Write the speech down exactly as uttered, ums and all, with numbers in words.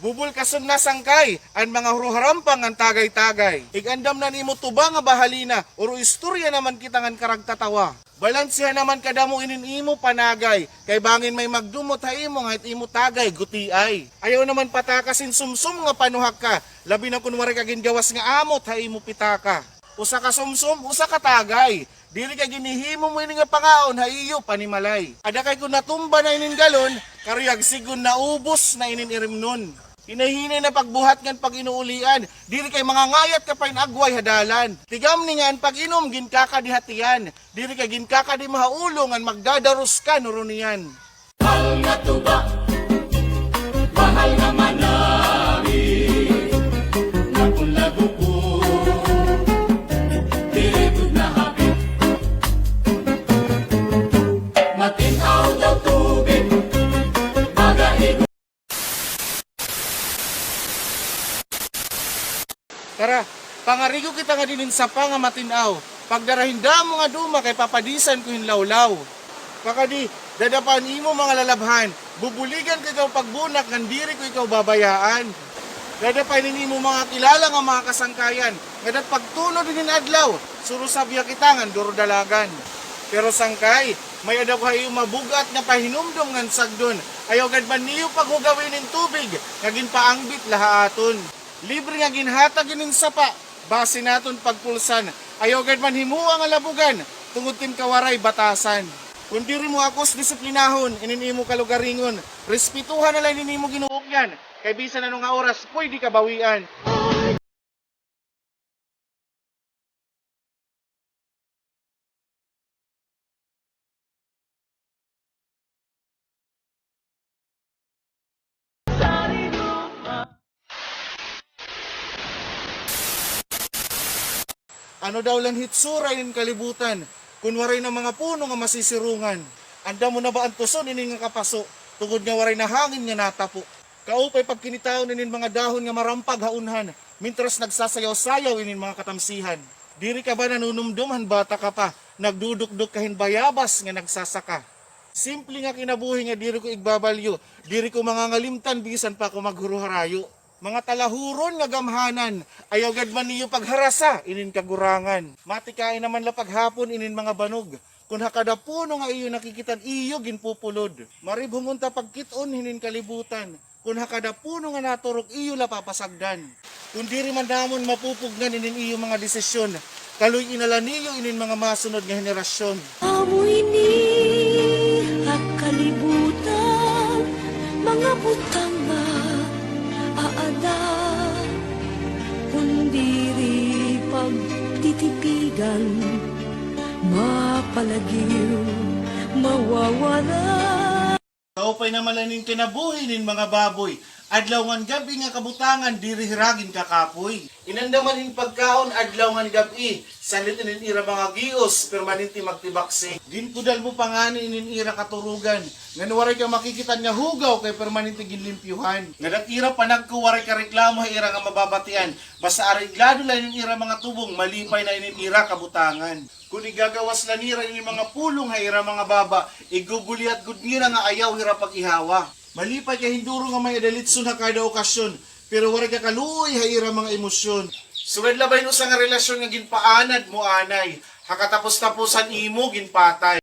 Bubulkason na sangkay an mga huruharampang ngan tagay-tagay. Ig-andam na nimo tuba nga bahalina, uro istorya naman kita ngan karagtatawa. Balansehan naman kadamo inin imo panagay, kay bangin may magdumot ha imo nga it imo tagay gutiay. Ayaw naman pataka sin sumsum nga panuhaka, labi na kun waray ka gingawas nga amot ha imo pitaka. Usa ka sumsum, usa ka tagay. Diri ka ginhihimo mo ini nga pangaon ha iyo panimalay. Ada kay kun natumba na inin galon, karuyag sidngon naubos na inin irimnon. Hinay-hinay na pagbuhat ngan pag-inuulian, diri kay mangangayat ka pa hin agway ha dalan. Tigamni nga an pag-inom ginkakadi ha tiyan, diri kay ginkakadi mahaulo ngan magdadaros ka nuruniyan. Mahal nga tuba, mahal nga manami, nga kun lago ko, diri gud nahapit. Matin-aw daw tubig, magaigo. Tara, pangarigo kita ngan inin sapa nga matin-aw. Pagdara hin damo nga duma kay papadisan ko hin lawlaw. Pakadi, dada pa an imo mga lalabhan. Bubuligan ko ikaw pagbunak ngan diri ko ikaw babayaan. Dada pa inin imo mga kilala nga mga kasangkayan. Ngada't pagtunod hinin adlaw, surusabya kita ngan durudalagan. Pero sangkay, may-ada ko ha iyo mabug-at nga pahinumdom ngan sagdon. Ayaw gad man niyo paghugawi inin tubig nga ginpaangbit la ha aton. Libre nga ginhatag inin sapa, basi naton pagpulsan. Ayaw gad man himoa nga labugan, tungod tim kawaray batasan. Kun diri mo akos disiplinahon inin imo kalugaringon, respetoha na la inin imo ginuokyan, kay bisan ano nga oras pwede ka bawian. Ano daw la an hitsura inin kalibutan, kun waray na mga puno nga masisirungan? Andam mo na ba antuson inin nga kapaso, tungod nga waray na hangin nga natapo? Kaupay pagkinitaon inin mga dahon nga marampag ha unhan, mintras nagsasayaw-sayaw inin mga katamsihan. Diri ka ba nanunumdom han bata ka pa, nagdudukdok ka hin bayabas nga nagsasaka? Simple nga kinabuhi nga diri ko igbabalyo, diri ko mangangalimtan bisan pa ako maghuruharayo. Mga talahuron nga gamhanan, ayaw gad man niyo pagharasa inin kagurangan. Matikain naman la paghapon inin mga banog, kun ha kada puno nga iyo nakikitan iyo ginpupulod. Maribhong unta pagkit-on hinin kalibutan, kun ha kada puno nga naturok iyo la papasagdan. Kun diri man namon mapupugngan inin iyo mga desisyon, kaluy-i na la niyo inin mga masunod nga henerasyon. Amo ini ha kalibutan, mga butang nga aada, kun diri pagtitipigan, mapalagyo mawawala. Kaupay naman la inin kinabuhi nin mga baboy. Adlaw ngan gab-i nga kabutangan diri hira ginkakapoy. Inandaman hin pagkaon adlaw ngan gab-i. Sanlit inin ira mga gios, permanente magtibaksi. Ginkudal mo pa ngani inin ira katurugan. Ngan waray ka makikitan nga hugaw kay permanente ginlimpyuhan. Ngada't ira panagko waray ka reklamo ha ira nga mababatian. Basta areglado la inin ira mga tubong, malipay na inin ira kabutangan. Kun igagawas la nira ini mga pulong ha ira mga baba, iguguliat gud nira nga ayaw hira pag-ihawa. Malipay ka hinduro nga may-ada litson ha kada okasyon, pero waray ka kaluoy ha ira mga emosyon. Sugad la ba hin usa nga relasyon nga ginpaanad mo anay, ha katapos-taposan imo ginpatay.